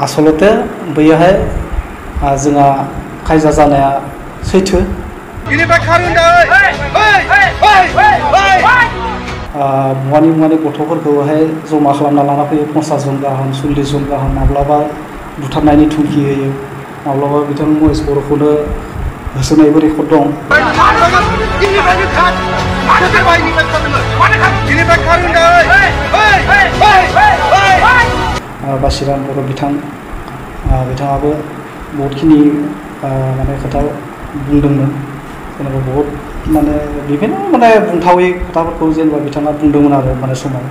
आसलते बैयावहाय जोंहा खायजा जानाया सैथो मुवानि गथ'फोरखौहाय जमा खालामना लाना फैयो 50 जन गाहाम 40 जन गाहाम माब्लाबा बुथारनायनि धुमखि होयो माब्लाबा बिथां महेश बर'खौनो होसोनायबो रेकर्ड दं बासिराम बर' बिथाङाबो बहुतखिनि माने खोथा बुंदोंमोन जेनेबा बहुत माने बिभिन्न माने बुंथावै खोथाफोरखौ जेनेबा बिथाङा बुंदोंमोन आरो माने समाव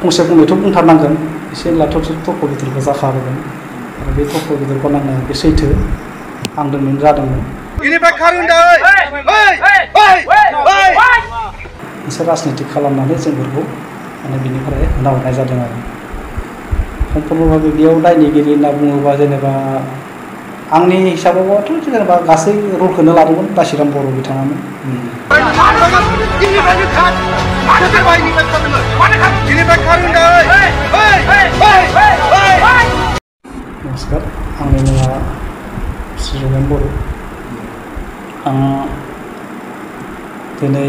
फंसे फंनैथ' बुंथारनांगोन एसे एनलाथ' थर्क बिथोरखौ जाखाबोगोन आरो बे थर्क बिथोरखौ नांनाया बे सैथो आंदोंमोन जादोंमोन मोनसे राजनिति खालामनानै जोंफोरखौ माने बिनिफ्राय होना हरनाय जादों आरो सम्पुर्णभाबे बेयाव दायनिगिरि होनना बुङोबा जेनेबा आंनि हिसाबावथ' जेनेबा गासै रलखौनो लादोंमोन बासिराम बर' बिथाङानो नमस्कार आंनि मुङा श्री रेबेन बर' आं दिनै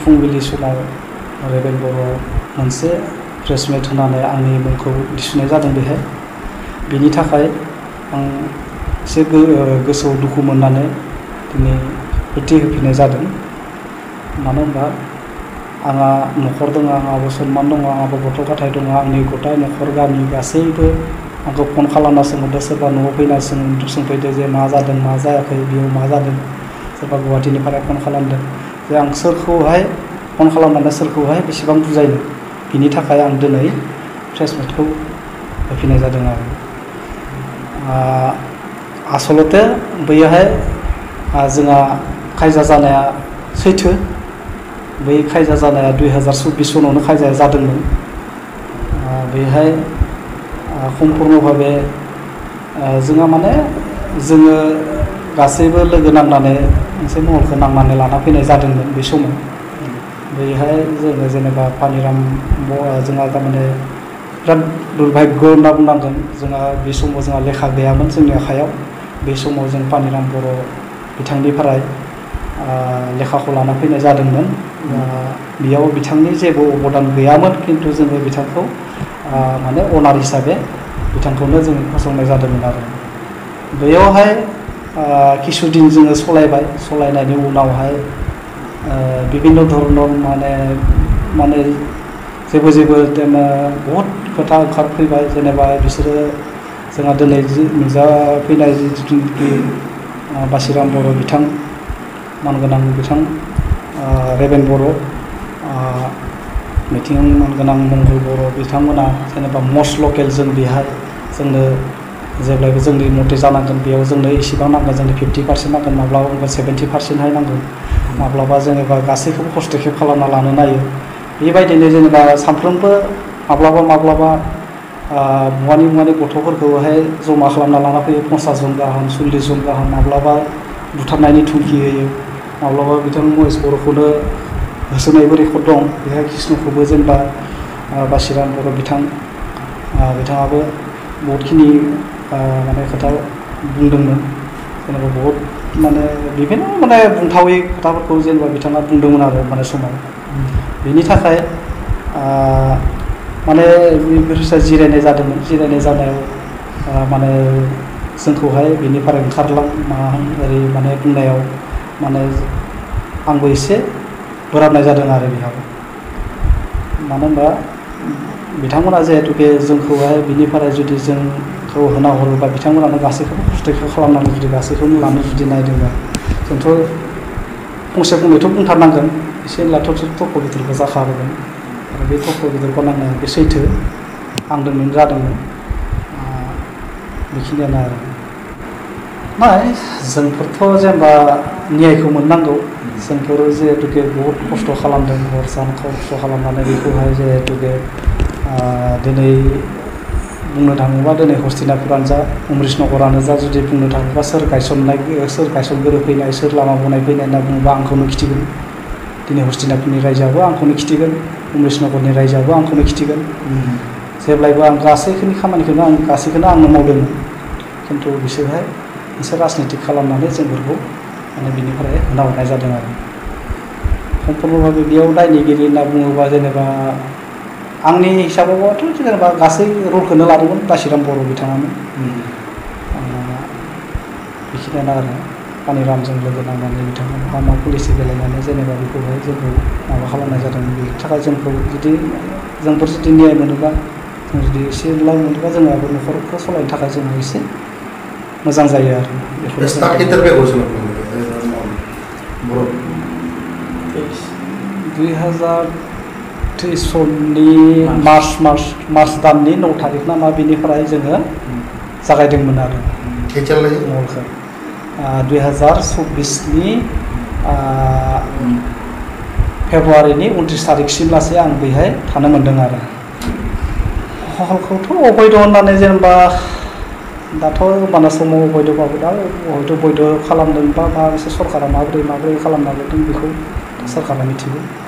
फुंबिलि समाव रेबेन बर'आव मोनसे प्रेस मिट होनानै आंनि मुंखौ थिसननाय जादों बेहाय बिनि थाखाय आं एसे गोसोआव दुखु मोननानै दिनै प्रिटि होफिननाय जादों मानो होनबा आंहा न'खर दङ आंहाबो सन्मान दङ आंहाबो गथ' गथाय दङ आंनि गथाय न'खर गामि गासैबो आंखौ फन खालामना सोंहरदों सोरबा न'आव फैना सोंफैदो जे मा जादों मा जायाखै बेयाव मा जादों सोरबा गुवाहाटीनिफ्राय फन खालामदों जे आं सोरखौहाय फन खालामनानै सोरखौहाय बेसेबां बुजायनो बिनि थाखाय आं दिनै प्रेस मिटखौ होफिननाय जादों आरो आसलते बैयावहाय जोंहा खायजा जानाया सैथो बै खायजा जानाया 2024 सनावनो खायजाया जादोंमोन बेहाय सम्पुर्णभाबे जोंहा माने जोङो गासैबो लोगो नांनानै मोनसे महलखौ नांनानै लाना फैनाय जादोंमोन बे समाव बैहाय जोङो जेनेबा पानिराम जोंहा थारमाने बिराद दुर्भाग्य होनना बुंनांगोन जोंहा बे समाव जोंहा लेखा गैयामोन जोंनि आखायाव बे समाव जों पानिराम बर' बिथांनिफ्राय लेखाखौ लाना फैनाय जादोंमोन बेयाव बिथांनि जेबो अबदान गैयामोन खिन्थु जोङो बिथांखौ माने अनार हिसाबै बिथांखौनो जोङो फसंनाय जादोंमोन आरो बेयावहाय किसुदिन जोङो सलायनायनि उनावहाय बिभिन्न धरनर माने जेबो बहुत खोथा ओंखारफैबाय जेनेबा बिसोरो जोंहा दिनै नुजाफैनाय जिथुनाखि बासिराम बर' बिथां मानगोनां बिथां रेबेन बर' मिथिं मानगोनां मंगल बर' बिथांमोना जेनेबा मस्ट लकेल जों बेहाय जोंनो जेब्लायबो जोंनि मथे जानांगोन बेयाव जोंनो इसेबां नांगोन जोंनो 50% नांगोन माब्लाबा 70% नांगोन माब्लाबा जेनेबा गासैखौबो हस्तक्षेप खालामना लानो नायो बेबायदिनो जेनेबा सानफ्रोमबो माब्लाबा मुवानि गथ'फोरखौहाय जमा खालामना लाना फैयो 50 जन गाहाम 40 जन गाहाम माब्लाबा बुथारनायनि धुमखि होयो माब्लाबा बिथां महेश बर'खौनो होसोनायबो रेकर्ड दं बेहाय कृष्णखौबो जेनेबा बासिराम बर' बिथाङाबो बहुतखिनि माने खोथा बुंदोंमोन जेनेबा बहुत माने बिभिन्न माने बुंथावै खोथाफोरखौ जेनेबा बिथाङा बुंदोंमोन आरो माने समाव बिनि थाखाय माने बेफोर जिरायनाय जादोंमोन जिरायनाय जानायाव माने जोंखौहाय बिनिफ्राय ओंखारलां ओरै माने बुंनायाव माने आंबो एसे बोराबनाय जादों आरो बेहाव मानो होनबा बिथांमोना जिहेतुके जोंखौहाय बिनिफ्राय जुदि जोंखौ होना हरोबा बिथांमोनानो गासैखौबो खस्थ' खालामनानै जुदि गासैखौबो लानो जुदि नायदोंबा जोंथ' फंसे फंनैथ' बुंथारनांगोन एसे एनलाथ' थर्क बिथोरखौ जाखाबोगोन आरो बे थर्क बिथोरखौ नांनाया बे सैथो आंदोंमोन जादोंमोन बेखिनियानो आरो नाय जोंफोरथ' जेनेबा न्यायखौ मोननांगौ जोंफोर जिहेतुके बहुत खस्थ' खालामदों हर सान खस्थ' खालामनानै बेखौहाय जिहेतुके दिनै बुंनो थाङोबा दिनै हस्तिनापुरानो जा अमृतनगरानो जा जुदि बुंनो थाङोबा सोर गायसनगोरो फैनाय सोर लामा बनाय फैनाय होनना बुङोबा आंखौनो खिथिगोन दिनै हस्तिनापुरनि रायजोआबो आंखौनो खिथिगोन अमृतनगरनि रायजोआबो आंखौनो खिथिगोन जेब्लायबो आं गासैखौनो आंनो मावदोंमोन खिन्थु बिसोरहाय मोनसे राजनितिक खालामनानै जोंफोरखौ माने बिनिफ्राय होना हरनाय जादों आरो सम्पुर्नभाबे बेयाव दायनिगिरि होनना बुङोबा जेनेबा आंनि हिसाबावथ' जेनेबा गासै रलखौनो लादोंमोन बासिराम बर' बिथाङानो बेखिनियानो आरो पानिरामजों लोगो नांनानै बिथाङा मा पलिसि गेलेनानै जेनेबा बेखौहाय जोंखौ माबा खालामनाय जादोंमोन बेनि थाखाय जोंखौ जोंफोर जुदि न्याय मोनोबा जों जुदि एसे लाव मोनोबा जोंहाबो न'खरखौ सालायनो थाखाय जोंहा एसे मोजां जायो आरो बेखौ 2023 सननि मार्च दाननि 9 थारिख ना मा बेनिफ्राय जोङो जागायदोंमोन आरो मलखौ 2024नि फेब्रुवारिनि 29 थारिखसिम लासै आं बेहाय थानो मोन्दों आरो हलखौथ' अबैध होननानै जेनेबा दाथ' होमबाना समाव अबैधबाबो दा हयथ' बैध खालामदों बा एसे सरकारा माबोरै खालामना लादों बेखौ सरकारा मिथिगौ